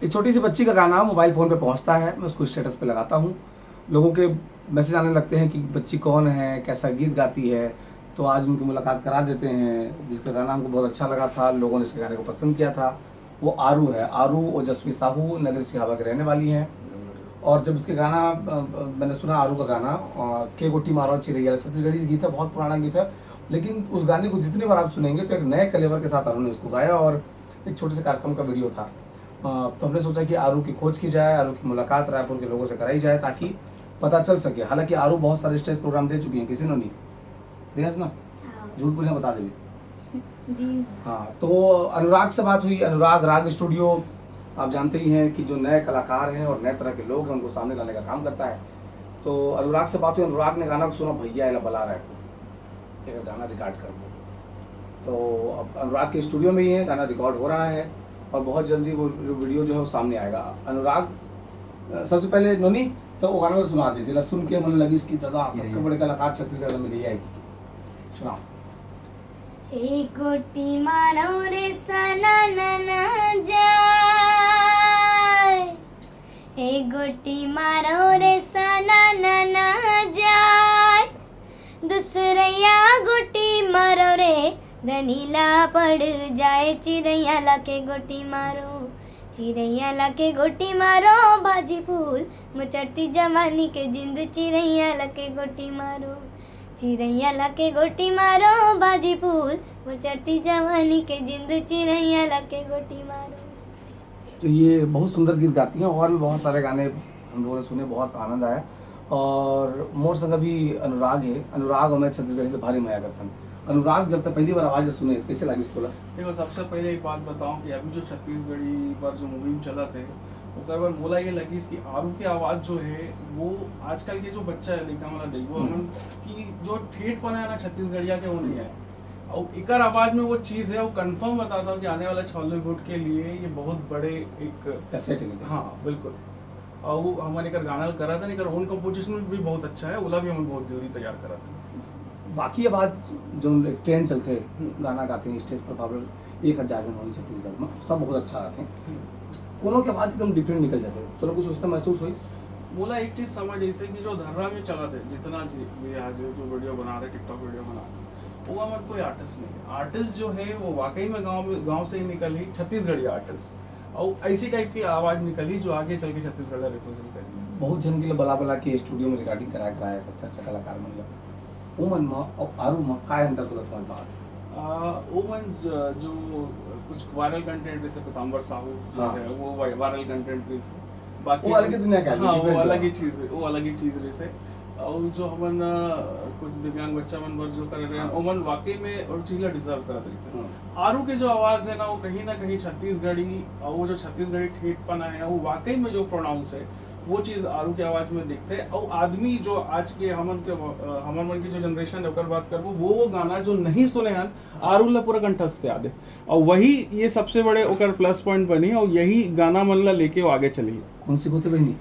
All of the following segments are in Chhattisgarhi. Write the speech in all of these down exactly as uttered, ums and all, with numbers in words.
एक छोटी सी बच्ची का गाना मोबाइल फ़ोन पे पहुंचता है, मैं उसको स्टेटस पे लगाता हूँ। लोगों के मैसेज आने लगते हैं कि बच्ची कौन है, कैसा गीत गाती है। तो आज उनकी मुलाकात करा देते हैं, जिसका गाना हमको बहुत अच्छा लगा था, लोगों ने इसके गाने को पसंद किया था। वो आरू है। आरू ओजस्वी साहू नगर सिहावा की रहने वाली हैं। और जब इसके गाना अ, अ, मैंने सुना आरू का गाना, अ, के गोटी मारो चिरैया, छत्तीसगढ़ी गीत है, बहुत पुराना गीत है, लेकिन उस गाने को जितनी बार आप सुनेंगे तो एक नए कलेवर के साथ आरू ने उसको गाया और एक छोटे से कार्यक्रम का वीडियो था। अ, तो हमने सोचा कि आरू की खोज की जाए, आरू की मुलाकात रायपुर के लोगों से कराई जाए, ताकि पता चल सके। हालांकि आरू बहुत सारे स्टेज प्रोग्राम दे चुकी हैं, किसी ने नहीं दिया ना? हाँ। झूठ बोलना बता देंगे। हाँ, तो अनुराग से बात हुई। अनुराग राग स्टूडियो, आप जानते ही हैं कि जो नए कलाकार हैं और नए तरह के लोग हैं, उनको सामने लाने का काम करता है। तो अनुराग से बात हुई, अनुराग ने गाना सुना, भैया एला बला रहा है, एक गाना रिकॉर्ड कर दो। तो अब अनुराग के स्टूडियो में ही है, गाना रिकॉर्ड हो रहा है और बहुत जल्दी वो वीडियो जो है वो सामने आएगा। अनुराग, अ, सबसे पहले नोनी तो वो गाना सुना दे, जिला सुन के मन लगी इसकी दादा, सबसे बड़े कलाकार छत्तीसगढ़ में ले आएगी। सुनाओ। ए गोटी मारो रे सना नना जाए, ए गोटी मारो रे सना नना जाए, दूसरैया गोटी मारो रे, दनीला पड़ जाए चिरैया लाके गोटी मारो, चिरैया लाके गोटी मारो बाजी फूल, मुचड़ती जवानी के जिंद चिरैया लाके गोटी मारो, चिरैया लाके गोटी मारो बाजी फूल, मुचड़ती जवानी के जिंद चिरैया लाके गोटी मारो। तो ये बहुत सुंदर गीत गाती हैं और भी बहुत सारे गाने हम लोगों ने सुने, बहुत आनंद आया। और मोर संग अभी अनुराग है। अनुराग और मैं छत्तीसगढ़ी से भारी मया करथन। अनुराग, जब तक पहली बार आवाज सुने, कैसे लगिस तोला? देखो, सबसे पहले एक बात बताऊं कि अभी जो छत्तीसगढ़ी पर जो मुहिम चलत है, ओकर बर मोला ये लगिस कि आरू के आवाज जो है, वो आजकल के जो बच्चा है, लइका मन ला देखबो हमन कि जो ठेठपना है ना छत्तीसगढ़िया के, वो नहीं है। और एकर आवाज में वो चीज है, वो कंफर्म बताता हूँ कि आने वाला छॉलीवुड के लिए ये बहुत बड़े एक एसेट है। हाँ, बिल्कुल। और वो हमन एकर गाना करा था, एकर ओन कंपोजिशन भी बहुत अच्छा है, ओला भी हमन बहुत जल्दी तैयार करा था। बाकी आवाज जो ट्रेंड चलते हैं, गाना गाते हैं स्टेज पर, बाबल एक हजार जन होई छत्तीसगढ़ में, सब बहुत अच्छा गाते हैं। कोनो के आवाज एकदम डिफरेंट निकल जाते हैं, तोला कुछ वैसा महसूस होइस? मोला एक चीज समझ ऐसे कि जो धर्रा में चला थे, जितना जी भी आज जो वीडियो बना रहे, टिकटॉक वीडियो बना रहे, वो हमर कोई आर्टिस्ट नहीं है। आर्टिस्ट जो है वो वाकई में गांव में, गांव से ही निकल ही छत्तीसगढ़ी आर्टिस्ट, और ऐसी टाइप की आवाज निकली जो आगे चल के छत्तीसगढ़ ला रिप्रेजेंट करी। बहुत झन के लिए बला बला के स्टूडियो में रिकॉर्डिंग करा कराए, अच्छा अच्छा कलाकार मन ला। ओमन म और आरू म का अंतर तोला समझ पावत? आ, ओमन ज-, जो कुछ वायरल कंटेंट, जैसे पीताम्बर साहू जो हाँ। है, वो वाय-, वायरल कंटेंट भी है। बाकी वो अलग ही दुनिया का है, हाँ, वो different अलग ही है। चीज है, वो अलग ही चीज रही से। और जो हमन, अ, कुछ दिव्यांग बच्चा मन बर जो कर रहे हैं, हाँ। ओमन वाकई में और चीज ला डिजर्व करत रही से। हाँ। आरू के जो आवाज है ना, वो कहीं ना कहीं छत्तीसगढ़ी, और वो जो छत्तीसगढ़ी ठेठपना है, वो वाकई में जो प्रोनाउंस है, वो चीज आरू के आवाज में दिखते। और आदमी जो आज के हमन के, अ, हमन मन की जो जनरेशन है, ओकर बात करबो, वो, वो गाना जो नहीं सुने हन, आरू ला पूरा कंठस्थ याद है। और वही ये सबसे बड़े ओकर प्लस पॉइंट बनी, और यही गाना मन ला लेके वो आगे चली। कौन सी होते बहनी?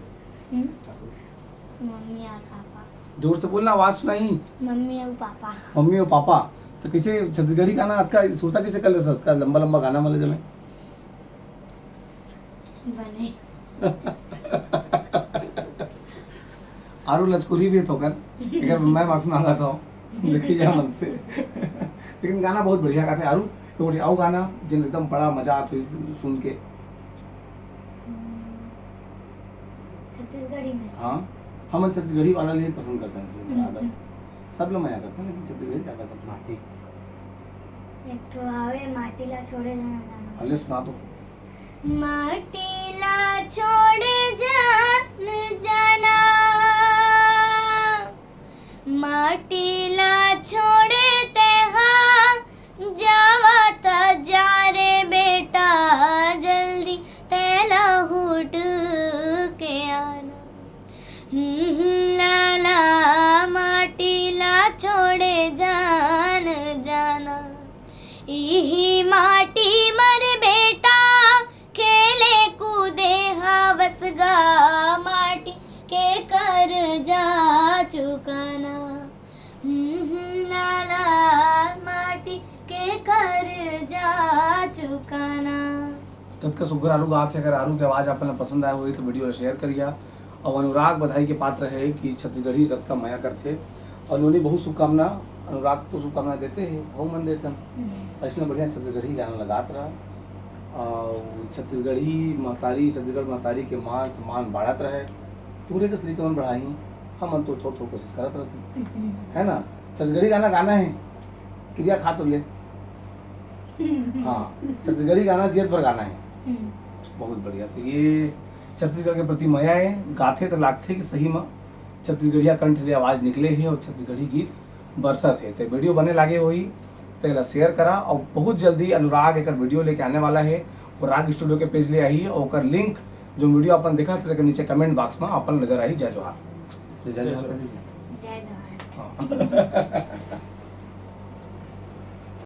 हम्म? मम्मी और पापा। जोर से बोलना, आवाज सुनाई। मम्मी और पापा। मम्मी और पापा। तो कैसे छत्तीसगढ़ी गाना अतका सुरता कैसे कर ले सकता, लंबा लंबा गाना मन ला जमे? बने। आरू लचकुरी भी तो कर, अगर मैं माफी मांगा तो देखी जा मन से। लेकिन गाना बहुत बढ़िया गाते आरू। तो कोई अउ गाना जिन एकदम बड़ा मजा आत होही सुन के। हम्म, छत्तीसगढ़ी में। हाँ, हमन छत्तीसगढ़ी वाला ले पसंद करते हैं, हम्म। सब लोग मजा करते हैं, लेकिन छत्तीसगढ़ी ज्यादा करते हैं। एक ठो आवे, माटी ला छोड़े जाना जाना। अरे सुना तो। माटी ला छोड़े जान जाना, माटी ला छोड़े तेहा, जावा त जा रे बेटा, जल्दी तेला हुट के आना। हम्म, लाला माटी ला छोड़े जान जाना, इही माटी मर बेटा, खेले कूदे हवस गा, माटी के कर्जा चुकाना। हम्म, लाला माटी के कर्जा चुकाना। कतका सुघर आरू गात हे। अगर आरू के आवाज आप मन ला पसंद आए होही तो वीडियो ला शेयर करिहा। अउ अनुराग बधाई के पात्र हे कि छत्तीसगढ़ी कतका मया करथे। अउ नोनी बहुत शुभकामना, अनुराग तो शुभकामना देते हे, हमू मन देथन। अइसने बढ़िया छत्तीसगढ़ी गाना ला गात रहा। अउ छत्तीसगढ़ी महतारी, छत्तीसगढ़ महतारी के मान सम्मान बाढ़त रहे। तोरे कस लइका मन बढ़ाही, हमन तो थोर थोर कोशिश करत रहथन, है ना? छत्तीसगढ़ी गाना गाना हे, किरिया खा तो ले। हाँ, छत्तीसगढ़ी गाना जियत भर गाना हे। बहुत बढ़िया। तो ये छत्तीसगढ़ के प्रति मया हे, गाथे तो लागथे कि सही में छत्तीसगढ़िया कंठ ले आवाज निकले हे अउ छत्तीसगढ़ी गीत बरसत हे। तो वीडियो बने लागे होही, तेला शेयर करा। अउ बहुत जल्दी अनुराग एकर वीडियो लेके आने वाला हे। वो राग स्टूडियो के पेज ले आही अउ ओकर लिंक, जो वीडियो अपन देखत हे, तेकर नीचे कमेंट बॉक्स में अपन नजर आही। जय जोहार। जय जोहार। जय जोहार। हाँ।